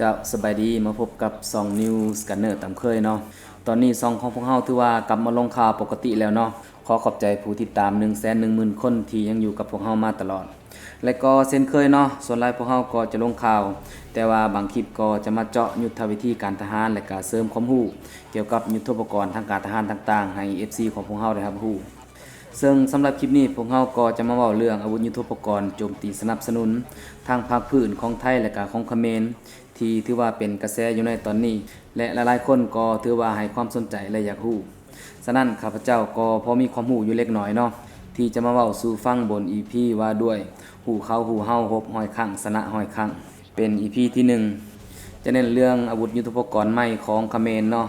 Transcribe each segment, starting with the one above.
ເຈົ້າ ສະບາຍດີ ມາພົບກັບຊ່ອງ News Gunner ຕາມເຄີຍເນາະ. ຕອນນີ້ຊ່ອງຂອງພວກເຮົາຖືວ່າກັບມາລົງຂ່າວປົກກະຕິແລ້ວເນາະ. ຂໍຂອບໃຈຜູ້ຕິດຕາມໜຶ່ງແສນໜຶ່ງໝື່ນຄົນທີ່ຍັງຢູ່ກັບພວກເຮົາມາຕະຫຼອດ ແລະກໍເຊັ່ນເຄີຍເນາະ, ສ່ວນຫຼາຍພວກເຮົາກໍຈະລົງຂ່າວ, ແຕ່ວ່າບາງຄລິບກໍຈະມາເຈາະຍຸດທະວິທີການທະຫານ ແລະກະເສີມຄວາມຮູ້ກ່ຽວກັບຍຸດໂທປະກອນທາງການທະຫານຕ່າງໆ ໃຫ້ ເອັຟຊີ ຂອງພວກເຮົາໄດ້ຮັບຮູ້. ເຊິ່ງສຳລັບຄລິບນີ້ ພວກເຮົາກໍຈະມາເວົ້າເລື່ອງອາວຸດຍຸດໂທປະກອນໂຈມຕີສະໜັບສະໜູນທາງພາກພື້ນຂອງໄທ ແລະກະຂອງຂະເໝນ ທີ່ຖືວ່າເປັນກະແສຢູ່ໃນຕອນນີ້ ແລະຫຼາຍໆຄົນກໍຖືວ່າໃຫ້ຄວາມສົນໃຈ ແລະຢາກຮູ້. ສະນັ້ນ ຂ້າພະເຈົ້າກໍພໍມີຄວາມຮູ້ຢູ່ເລັກນ້ອຍເນາະ ທີ່ຈະມາເວົ້າສູ່ຟັງບົນອີພີວ່າດ້ວຍ ຮູ້ເຂົາຮູ້ເຮົາ ຮົບຮ້ອຍຄັ້ງ ຊະນະຮ້ອຍຄັ້ງ. ເປັນອີພີທີໜຶ່ງ ຈະເນັ້ນເລື່ອງອາວຸດຍຸດໂທປະກອນໃໝ່ຂອງຂະເໝນເນາະ,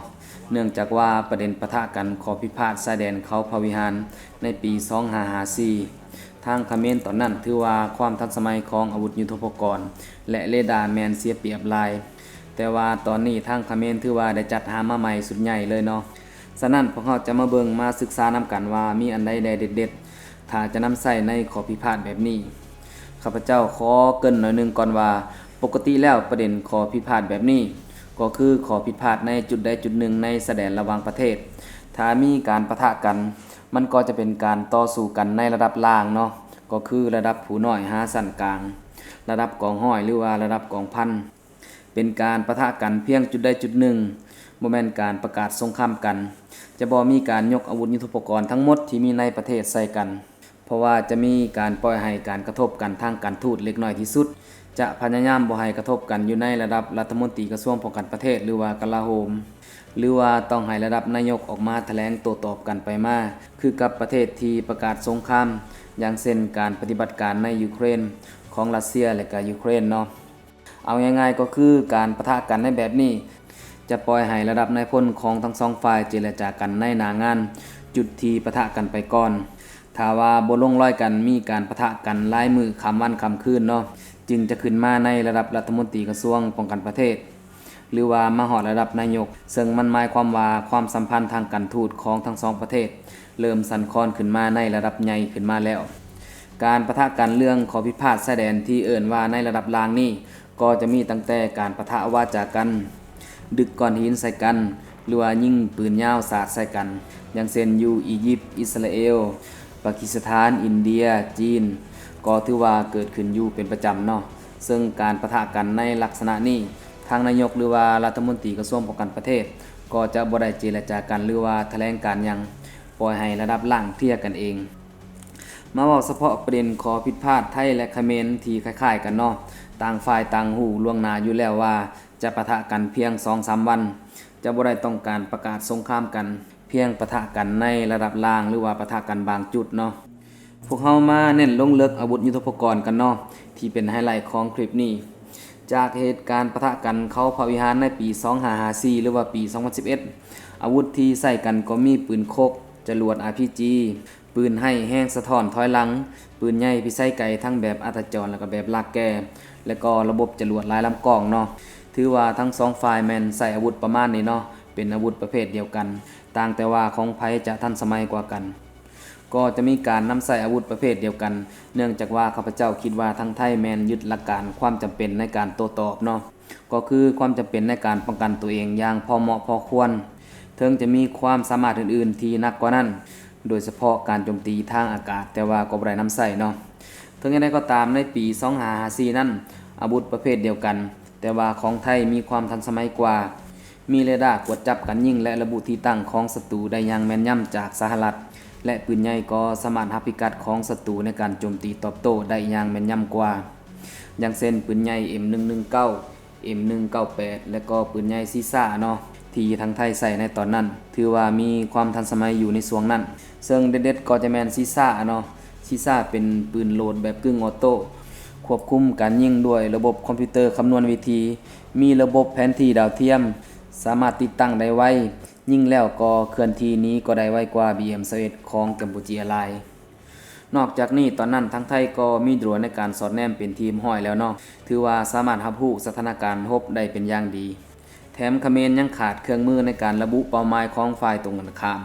ເນື່ອງຈາກວ່າປະເດັນປະທະກັນຂໍ້ພິພາດຊາຍແດນເຂົາພະວິຫານໃນປີສອງຫ້າຫ້າສີ່ ທາງຂະເໝນຕອນນັ້ນຖືວ່າຄວາມທັນສະໄໝຂອງອາວຸດຍຸດໂທປະກອນ ແລະເຣດາແມ່ນເສຍປຽບຫຼາຍ, ແຕ່ວ່າຕອນນີ້ທາງຂະເໝນຖືວ່າໄດ້ຈັດຫາມາໃໝ່ຊຸດໃຫຍ່ເລີຍເນາະ. ສະນັ້ນ ພວກເຮົາຈະມາເບິ່ງມາສຶກສານຳກັນວ່າມີອັນໃດແດ່ເດັດໆ ຖ້າຈະນຳໃຊ້ໃນຂໍ້ພິພາດແບບນີ້. ຂ້າພະເຈົ້າຂໍເກີ່ນໜ້ອຍໜຶ່ງກ່ອນວ່າ ປົກກະຕິແລ້ວປະເດັນຂໍ້ພິພາດແບບນີ້ ກໍຄືຂໍ້ຜິດພາດໃນຈຸດໃດຈຸດໜຶ່ງໃນຊາຍແດນລະຫວ່າງປະເທດ. ຖ້າມີການປະທະກັນ ມັນກໍຈະເປັນການຕໍ່ສູ້ກັນໃນລະດັບລ່າງເນາະ, ກໍຄືລະດັບຜູ້ນ້ອຍຫາຊັ້ນກາງ, ລະດັບກອງຮ້ອຍ ຫຼືວ່າລະດັບກອງພັນ. ເປັນການປະທະກັນພຽງຈຸດໃດຈຸດໜຶ່ງ, ບໍ່ແມ່ນການປະກາດສົງຄາມກັນ. ຈະບໍ່ມີການຍົກອາວຸດຍຸດໂທປະກອນທັງໝົດທີ່ມີໃນປະເທດໃສ່ກັນ, ເພາະວ່າຈະມີການປ່ອຍໃຫ້ການກະທົບກັນທາງການທູດເລັກນ້ອຍທີ່ສຸດ. ຈະພະຍາຍາມບໍ່ໃຫ້ກະທົບກັນຢູ່ໃນລະດັບລັດຖະມົນຕີກະຊວງປ້ອງກັນປະເທດ ຫຼືວ່າກະລາໂຫມ, ຫຼືວ່າຕ້ອງໃຫ້ລະດັບນາຍົກອອກມາຖະແຫຼງໂຕ້ຕອບກັນໄປມາ, ຄືກັບປະເທດທີ່ປະກາດສົງຄາມ, ຢ່າງເຊັ່ນ ການປະຕິບັດການໃນຢູເຄຣນຂອງຣັດເຊຍ ແລະ ກະຢູເຄຣນເນາະ. ເອົາງ່າຍໆກໍຄືການປະທະກັນໃນແບບນີ້ ຈະປ່ອຍໃຫ້ລະດັບນາຍພົນຂອງທັງສອງຝ່າຍເຈລະຈາກັນໃນໜ້າງານຈຸດທີ່ປະທະກັນໄປກ່ອນ. ຖ້າວ່າບໍ່ລົງລອຍກັນ ມີການປະທະກັນຫຼາຍມື້ຂ້າມວັນຂ້າມຄືນເນາະ, ຈຶ່ງຈະຂຶ້ນມາໃນລະດັບລັດຖະມົນຕີກະຊວງປ້ອງກັນປະເທດ ຫຼືວ່າມາຮອດລະດັບນາຍົກ, ເຊິ່ງມັນໝາຍຄວາມວ່າຄວາມສຳພັນທາງການທູດຂອງທັງສອງປະເທດເລີ່ມສັ່ນຄອນຂຶ້ນມາໃນລະດັບໃຫຍ່ຂຶ້ນມາແລ້ວ. ການປະທະກັນເລື່ອງຂໍ້ຜິດພາດຊາຍແດນທີ່ເອີ້ນວ່າໃນລະດັບລ່າງນີ້ ກໍຈະມີຕັ້ງແຕ່ການປະທະວາຈາກັນ, ດຶກກ້ອນຫີນໃສ່ກັນ ຫຼືວ່າຍິງປືນຍາວສາດໃສ່ກັນ, ຢ່າງເຊັ່ນ ຢູ່ອີຢິບ, ອິດສະຣາເອວ, ປາກິສຖານ, ອິນເດຍ, ຈີນ ກໍຖືວ່າເກີດຂຶ້ນຢູ່ເປັນປະຈຳເນາະ. ເຊິ່ງການປະທະກັນໃນລັກສະນະນີ້ ທາງນາຍົກ ຫຼືວ່າລັດຖະມົນຕີກະຊວງປ້ອງກັນປະເທດ ກໍຈະບໍ່ໄດ້ເຈລະຈາກັນ ຫຼືວ່າຖະແຫຼງການຫຍັງ, ປ່ອຍໃຫ້ລະດັບລ່າງເພຍກັນເອງ. ມາເວົ້າສະເພາະປະເດັນຂໍ້ຜິດພາດໄທ ແລະ ຂະເໝນທີ່ຄ້າຍໆກັນເນາະ, ຕ່າງຝ່າຍຕ່າງຮູ້ລ່ວງໜ້າຢູ່ແລ້ວວ່າຈະປະທະກັນພຽງສອງສາມວັນ, ຈະບໍ່ໄດ້ຕ້ອງການປະກາດສົງຄາມກັນ, ພຽງປະທະກັນໃນລະດັບລ່າງ ຫຼືວ່າປະທະກັນບາງຈຸດເນາະ. ພວກເຮົາມາເນັ້ນລົງເລິກອາວຸດຍຸດໂທປະກອນກັນເນາະ ທີ່ເປັນໄຮໄລຂອງຄລິບນີ້. ຈາກເຫດການປະທະກັນເຂົາພະວິຫານໃນປີສອງຫ້າຫ້າສີ່ ຫຼືວ່າປີສອງພັນສິບເອັດ ອາວຸດທີ່ໃຊ້ກັນກໍມີປືນຄົກ, ຈະຫຼວດ ອາພີຈີ, ປືນໄຮ້ແຮງສະທ້ອນຖອຍຫຼັງ, ປືນໃຫຍ່ພິໄສໄກທັງແບບອັດຕະຈອນ ແລະ ກໍແບບລາກແກ່ ແລະ ກໍລະບົບຈະຫຼວດຫຼາຍລຳກອງເນາະ. ຖືວ່າທັງສອງຝ່າຍແມ່ນໃຊ້ອາວຸດປະມານນີ້ເນາະ, ເປັນອາວຸດປະເພດດຽວກັນ, ຕ່າງແຕ່ວ່າຂອງໃຜຈະທັນສະໄໝກວ່າກັນ. ກໍຈະມີການນຳໃຊ້ອາວຸດປະເພດດຽວກັນ, ເນື່ອງຈາກວ່າຂ້າພະເຈົ້າຄິດວ່າທາງໄທແມ່ນຍຶດຫຼັກການຄວາມຈຳເປັນໃນການໂຕ້ຕອບເນາະ, ກໍຄືຄວາມຈຳເປັນໃນການປ້ອງກັນຕົວເອງຢ່າງພໍເໝາະພໍຄວນ. ເຖິງຈະມີຄວາມສາມາດອື່ນໆທີ່ໜັກກວ່ານັ້ນ, ໂດຍສະເພາະການໂຈມຕີທາງອາກາດ, ແຕ່ວ່າກໍບໍ່ໄດ້ນຳໃຊ້ເນາະ. ເຖິງຢ່າງໃດກໍຕາມ, ໃນປີສອງຫ້າຫ້າສີ່ນັ້ນ, ອາວຸດປະເພດດຽວກັນ, ແຕ່ວ່າຂອງໄທມີຄວາມທັນສະໄໝກວ່າ, ມີເຣດາກວດຈັບການຍິງ ແລະ ລະບຸທີ່ຕັ້ງຂອງສັດຕູໄດ້ຢ່າງແມ່ນຍຳຈາກສະຫະລັດ, ແລະ ປືນໃຫຍ່ກໍສາມາດຮັບພິກັດຂອງສັດຕູໃນການໂຈມຕີຕອບໂຕ້ໄດ້ຢ່າງແມ່ນຍຳກວ່າ, ຢ່າງເຊັ່ນ ປືນໃຫຍ່ ເອັມໜຶ່ງໜຶ່ງເກົ້າ, ເອັມໜຶ່ງເກົ້າແປດ ແລະ ກໍປືນໃຫຍ່ຊີຊາເນາະ ທີ່ທາງໄທໃຊ້ໃນຕອນນັ້ນ ຖືວ່າມີຄວາມທັນສະໄໝຢູ່ໃນຊ່ວງນັ້ນ. ເຊິ່ງເດັດໆກໍຈະແມ່ນຊີຊາເນາະ, ຊີຊາເປັນປືນໂຫຼດແບບກຶ່ງອອໂຕ້ ຄວບຄຸມການຍິງດ້ວຍລະບົບຄອມພິວເຕີຄຳນວນວິທີ, ມີລະບົບແຜນທີ່ດາວທຽມ, ສາມາດຕິດຕັ້ງໄດ້ໄວ, ຍິງແລ້ວກໍເຄື່ອນທີ່ໜີກໍໄດ້ໄວກວ່າ ບີເອັມຊາວເອັດ ຂອງກຳປູເຈຍຫຼາຍ. ນອກຈາກນີ້, ຕອນນັ້ນທາງໄທກໍມີໂດຣນໃນການສອດແນມເປັນທີ່ຮຽບຮ້ອຍແລ້ວເນາະ, ຖືວ່າສາມາດຮັບຮູ້ສະຖານະການຮົບໄດ້ເປັນຢ່າງດີ. ແຖມຂະເໝນຍັງຂາດເຄື່ອງມືໃນການລະບຸເປົ້າໝາຍຂອງຝ່າຍຕົງກັນຂ້າມ,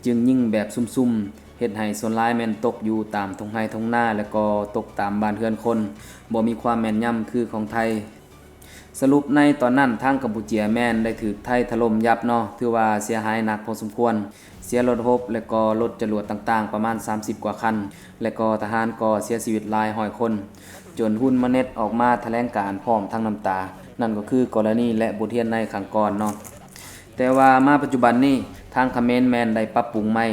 ຈຶ່ງຍິງແບບຊຸ່ມໆ, ເຮັດໃຫ້ສ່ວນຫຼາຍແມ່ນຕົກຢູ່ຕາມທົ່ງໄຮ່ທົ່ງນາ ແລະ ກໍຕົກຕາມບ້ານເຮືອນຄົນ, ບໍ່ມີຄວາມແມ່ນຍຳຄືຂອງໄທ. ສະຫຼຸບໃນຕອນນັ້ນ ທາງກຳປູເຈຍແມ່ນໄດ້ຖືກໄທຖະຫຼົ່ມຍັບເນາະ, ຖືວ່າເສຍຫາຍໜັກພໍສົມຄວນ, ເສຍລົດຮົບ ແລະກໍລົດຈະຫຼວດຕ່າງໆປະມານສາມສິບກວ່າຄັນ ແລະກໍທະຫານກໍເສຍຊີວິດຫຼາຍຮ້ອຍຄົນ, ຈົນຮຸນມາເນັດອອກມາຖະແຫຼງການພ້ອມທັງນ້ຳຕາ. ນັ້ນກໍຄືກໍລະນີ ແລະ ບົດຮຽນໃນຄັ້ງກ່ອນເນາະ. ແຕ່ວ່າມາປັດຈຸບັນນີ້ ທາງຂະເໝນແມ່ນໄດ້ປັບປຸງໃໝ່,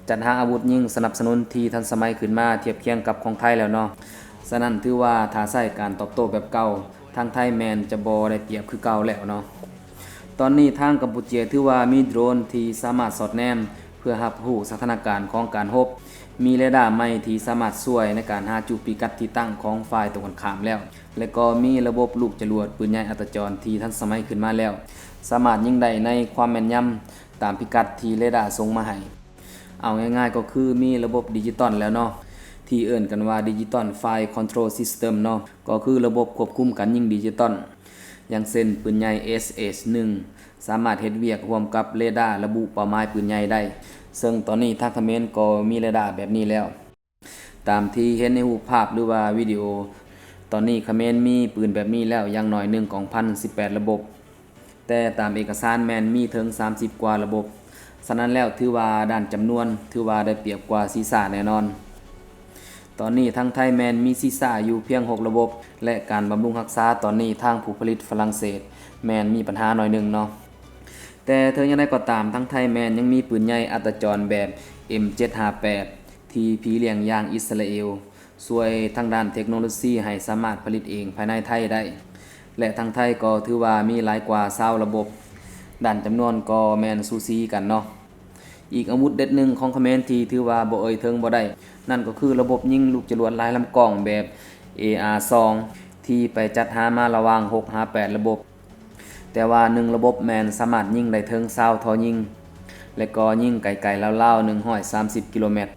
ຈັດຫາອາວຸດຍິງສະໜັບສະໜູນທີ່ທັນສະໄໝຂຶ້ນມາທຽບຄຽງກັບຂອງໄທແລ້ວເນາະ. ສະນັ້ນຖືວ່າຖ້າໃຊ້ການຕອບໂຕ້ແບບເກົ່າ, ທາງໄທແມ່ນຈະບໍ່ໄດ້ປຽບຄືເກົ່າແລ້ວເນາະ. ຕອນນີ້ທາງກຳປູເຈຍຖືວ່າມີໂດຣນທີ່ສາມາດສອດແນມເພື່ອຮັບຮູ້ສະຖານະການຂອງການຮົບ, ມີເຣດ້າໃໝ່ທີ່ສາມາດຊ່ວຍໃນການຫາຈຸພິກັດທີ່ຕັ້ງຂອງຝ່າຍຕົງກັນຂ້າມແລ້ວ, ແລະກໍມີລະບົບລູກຈະຫຼວດປືນໃຫຍ່ອັດຕະຈອນທີ່ທັນສະໄໝຂຶ້ນມາແລ້ວ, ສາມາດຍິງໄດ້ໃນຄວາມແມ່ນຍຳຕາມພິກັດທີ່ເຣດ້າສົ່ງມາໃຫ້. ເອົາງ່າຍໆກໍຄືມີລະບົບດິຈິຕອນແລ້ວເນາະ, ທີ່ເອີ້ນກັນວ່າ Digital Fire Control System ເນາະ, ກໍຄືລະບົບຄວບຄຸມການຍິງດິຈິຕອນ, ຢ່າງເຊັ່ນ ປືນໃຫຍ່ ເອສເອສໜຶ່ງ ສາມາດເຮັດວຽກຮ່ວມກັບເຣດ້າລະບຸເປົ້າໝາຍປືນໃຫຍ່ໄດ້, ເຊິ່ງຕອນນີ້ທາງຂະເໝນກໍມີເຣດ້າແບບນີ້ແລ້ວ. ຕາມທີ່ເຫັນໃນຮູບພາບ ຫຼືວ່າວິດີໂອ, ຕອນນີ້ຂະເໝນມີປືນແບບນີ້ແລ້ວຢ່າງໜ້ອຍໜຶ່ງກອງພັນສິບແປດລະບົບ, ແຕ່ຕາມເອກະສານແມ່ນມີເຖິງສາມສິບກວ່າລະບົບ. ສະນັ້ນແລ້ວ ຖືວ່າດ້ານຈຳນວນ ຖືວ່າໄດ້ປຽບກວ່າຊີຊາແນ່ນອນ. ຕອນນີ້ທາງໄທແມ່ນມີຊີຊາຢູ່ພຽງຫົກລະບົບ ແລະ ການບຳລຸງຮັກສາຕອນນີ້ທາງຜູ້ຜະລິດຝຣັ່ງເສດແມ່ນມີບັນຫາໜ້ອຍໜຶ່ງເນາະ. ແຕ່ເຖິງຢ່າງໃດກໍຕາມ, ທາງໄທແມ່ນຍັງມີປືນໃຫຍ່ອັດຕະຈອນແບບ ເອັມເຈັດຫ້າແປດ ທີ່ພີ່ລ້ຽງຢ່າງອິດສະຣາເອລ ຊ່ວຍທາງດ້ານເທັກໂນໂລຊີໃຫ້ສາມາດຜະລິດເອງພາຍໃນໄທໄດ້ ແລະ ທາງໄທກໍຖືວ່າມີຫຼາຍກວ່າຊາວລະບົບ, ດ້ານຈຳນວນກໍແມ່ນສູສີກັນເນາະ. ອີກອາວຸດເດັດໜຶ່ງຂອງຂະເໝນທີ່ຖືວ່າບໍ່ເອີ່ຍເຖິງບໍ່ໄດ້, ນັ້ນກໍຄືລະບົບຍິງລູກຈະຫຼວດຫຼາຍລຳກ້ອງແບບ ເອອາສອງ ທີ່ໄປຈັດຫາມາລະຫວ່າງຫົກຫາແປດລະບົບ. ແຕ່ວ່າໜຶ່ງລະບົບແມ່ນສາມາດຍິງໄດ້ເຖິງຊາວທໍ່ຍິງ ແລະກໍຍິງໄກໆລາວໆໜຶ່ງຮ້ອຍສາມສິບກິໂລແມັດ,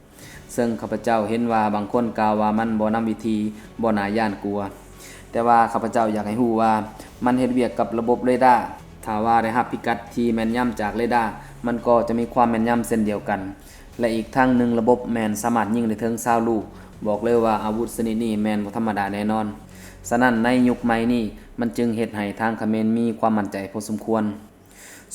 ເຊິ່ງຂ້າພະເຈົ້າເຫັນວ່າບາງຄົນກ່າວວ່າມັນບໍ່ນຳວິທີ, ບໍ່ໜ້າຢ້ານກົວ. ແຕ່ວ່າຂ້າພະເຈົ້າຢາກໃຫ້ຮູ້ວ່າມັນເຮັດວຽກກັບລະບົບເຣດ້າ, ຖ້າວ່າໄດ້ຮັບພິກັດທີ່ແມ່ນຍຳຈາກເຣດ້າ, ມັນກໍຈະມີຄວາມແມ່ນຍຳເຊັ່ນດຽວກັນ. ແລະ ອີກທັງໜຶ່ງລະບົບແມ່ນສາມາດຍິງໄດ້ເຖິງຊາວລູກ, ບອກເລີຍວ່າອາວຸດຊະນິດນີ້ແມ່ນບໍ່ທຳມະດາແນ່ນອນ. ສະນັ້ນໃນຍຸກໃໝ່ນີ້ ມັນຈຶ່ງເຮັດໃຫ້ທາງຂະເໝນມີຄວາມໝັ້ນໃຈພໍສົມຄວນ.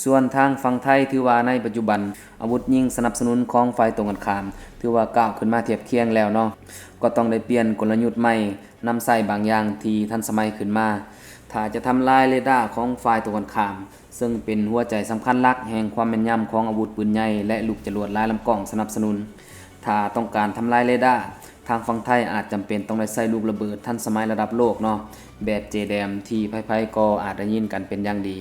ສ່ວນທາງຝັ່ງໄທ ຖືວ່າໃນປັດຈຸບັນ ອາວຸດຍິງສະໜັບສະໜູນຂອງຝ່າຍຕົງກັນຂ້າມ ຖືວ່າກ້າວຂຶ້ນມາທຽບຄຽງແລ້ວເນາະ, ກໍຕ້ອງໄດ້ປ່ຽນກົນລະຍຸດໃໝ່, ນຳໃຊ້ບາງຢ່າງທີ່ທັນສະໄໝຂຶ້ນມາ. ຖ້າຈະທຳລາຍເຣດ້າຂອງຝ່າຍຕົງກັນຂ້າມ, ເຊິ່ງເປັນຫົວໃຈສຳຄັນຫຼັກແຫ່ງຄວາມແມ່ນຍຳຂອງອາວຸດປືນໃຫຍ່ ແລະ ລູກຈະຫຼວດຫຼາຍລຳກ້ອງສະໜັບສະໜູນ. ຖ້າຕ້ອງການທຳລາຍເຣດ້າ, ທາງຝັ່ງໄທອາດຈຳເປັນຕ້ອງໄດ້ໃຊ້ລູກລະເບີດທັນສະໄໝລະດັບໂລກເນາະ, ແບບເຈແດມ ທີ່ໃຜໆກໍອາດໄດ້ຍິນກັນເປັນຢ່າງດີ.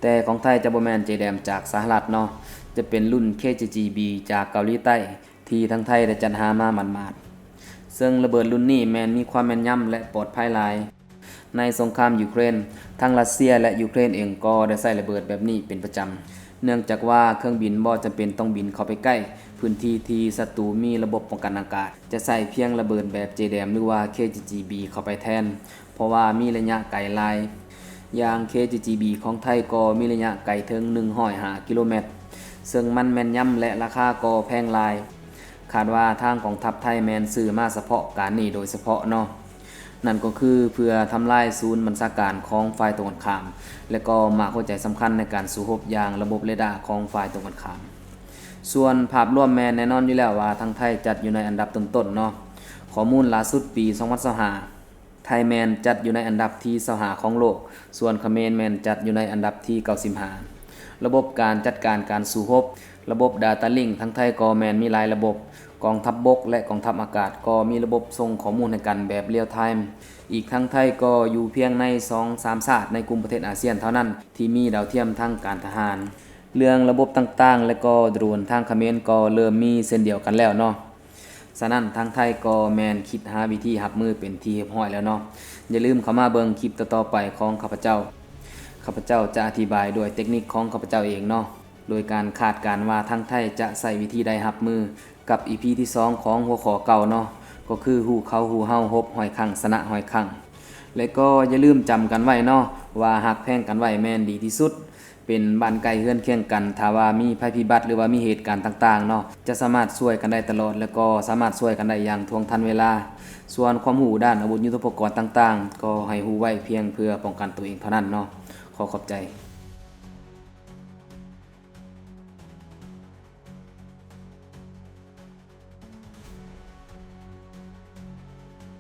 ແຕ່ຂອງໄທຈະບໍ່ແມ່ນເຈແດມຈາກສະຫະລັດເນາະ, ຈະເປັນລຸ້ນ ເຄເຈຈີບີ ຈາກເກົາຫຼີໃຕ້ ທີ່ທາງໄທໄດ້ຈັດຫາມາໝາດໆ. ເຊິ່ງລະເບີດລຸ້ນນີ້ແມ່ນມີຄວາມແມ່ນຍຳ ແລະ ປອດໄພຫຼາຍ. ໃນສົງຄາມຢູເຄຣນ, ທັງຣັດເຊຍ ແລະ ຢູເຄຣນເອງກໍໄດ້ໃຊ້ລະເບີດແບບນີ້ເປັນປະຈຳ, ເນື່ອງຈາກວ່າເຄື່ອງບິນບໍ່ຈຳເປັນຕ້ອງບິນເຂົ້າໄປໃກ້ພື້ນທີ່ທີ່ສັດຕູມີລະບົບປ້ອງກັນອາກາດ, ຈະໃຊ້ພຽງລະເບີດແບບເຈແດມ ຫຼືວ່າ ເຄເຈຈີບີ ເຂົ້າໄປແທນ, ເພາະວ່າມີໄລຍະໄກຫຼາຍ. ຢ່າງ ເຄເຈຈີບີ ຂອງໄທກໍມີໄລຍະໄກເຖິງໜຶ່ງຮ້ອຍຫ້າກິໂລແມັດ, ເຊິ່ງມັນແມ່ນຍຳ ແລະ ລາຄາກໍແພງຫຼາຍ. ຄາດວ່າທາງກອງທັບໄທແມ່ນຊື້ມາສະເພາະການນີ້ໂດຍສະເພາະເນາະ, ນັ້ນກໍຄືເພື່ອທຳລາຍສູນບັນຊາການຂອງຝ່າຍຕົງກັນຂ້າມ ແລະ ກໍໝາກຫົວໃຈສຳຄັນໃນການສູ້ຮົບຢ່າງລະບົບເຣດ້າຂອງຝ່າຍຕົງກັນຂ້າມ. ສ່ວນພາບລວມແມ່ນແນ່ນອນຢູ່ແລ້ວວ່າທາງໄທຈັດຢູ່ໃນອັນດັບຕົ້ນໆເນາະ. ຂໍ້ມູນລ່າສຸດປີສອງພັນຊາວຫ້າ ໄທແມ່ນຈັດຢູ່ໃນອັນດັບທີຊາວຫ້າຂອງໂລກ, ສ່ວນຂະເໝນແມ່ນຈັດຢູ່ໃນອັນດັບທີເກົ້າສິບຫ້າ. ລະບົບການຈັດການການສູ້ຮົບ, ລະບົບ Data Link ທັງໄທກໍແມ່ນມີຫຼາຍລະບົບ, ກອງທັບບົກ ແລະ ກອງທັບອາກາດກໍມີລະບົບສົ່ງຂໍ້ມູນໃຫ້ກັນແບບ real time. ອີກທັງໄທກໍຢູ່ພຽງໃນສອງສາມຊາດໃນກຸ່ມປະເທດອາຊຽນເທົ່ານັ້ນທີ່ມີດາວທຽມທາງການທະຫານ. ເລື່ອງລະບົບຕ່າງໆ ແລະ ກໍໂດຣນທາງຂະເໝນກໍເລີ່ມມີເຊັ່ນດຽວກັນແລ້ວເນາະ. ສະນັ້ນທາງໄທກໍແມ່ນຄິດຫາວິທີຮັບມືເປັນທີ່ຮຽບຮ້ອຍແລ້ວເນາະ. ຢ່າລືມເຂົ້າມາເບິ່ງຄລິບຕໍ່ໆໄປຂອງຂ້າພະເຈົ້າ. ຂ້າພະເຈົ້າຈະອະທິບາຍດ້ວຍເຕັກນິກຂອງຂ້າພະເຈົ້າເອງເນາະ, ໂດຍການຄາດການວ່າທາງໄທຈະໃຊ້ວິທີໃດຮັບມື, ກັບອີພີທີສອງຂອງຫົວຂໍ້ເກົ່າເນາະ, ກໍຄືຮູ້ເຂົາຮູ້ເຮົາ, ຮົບຮ້ອຍຄັ້ງ ຊະນະຮ້ອຍຄັ້ງ. ແລະ ກໍຢ່າລືມຈຳກັນໄວ້ເນາະ, ວ່າຮັກແພງກັນໄວ້ແມ່ນດີທີ່ສຸດ. ເປັນບ້ານໃກ້ເຮືອນຄຽງກັນ, ຖ້າວ່າມີໄພພິບັດ ຫຼືວ່າມີເຫດການຕ່າງໆເນາະ, ຈະສາມາດຊ່ວຍກັນໄດ້ຕະຫຼອດ ແລະກໍສາມາດຊ່ວຍກັນໄດ້ຢ່າງທ່ວງທັນເວລາ. ສ່ວນຄວາມຮູ້ດ້ານອາວຸດຍຸດໂທປະກອນຕ່າງໆ ກໍໃຫ້ຮູ້ໄວ້ພຽງເພື່ອປ້ອງກັນຕົວເອງເທົ່ານັ້ນເນາະ. ຂໍຂອບໃຈ.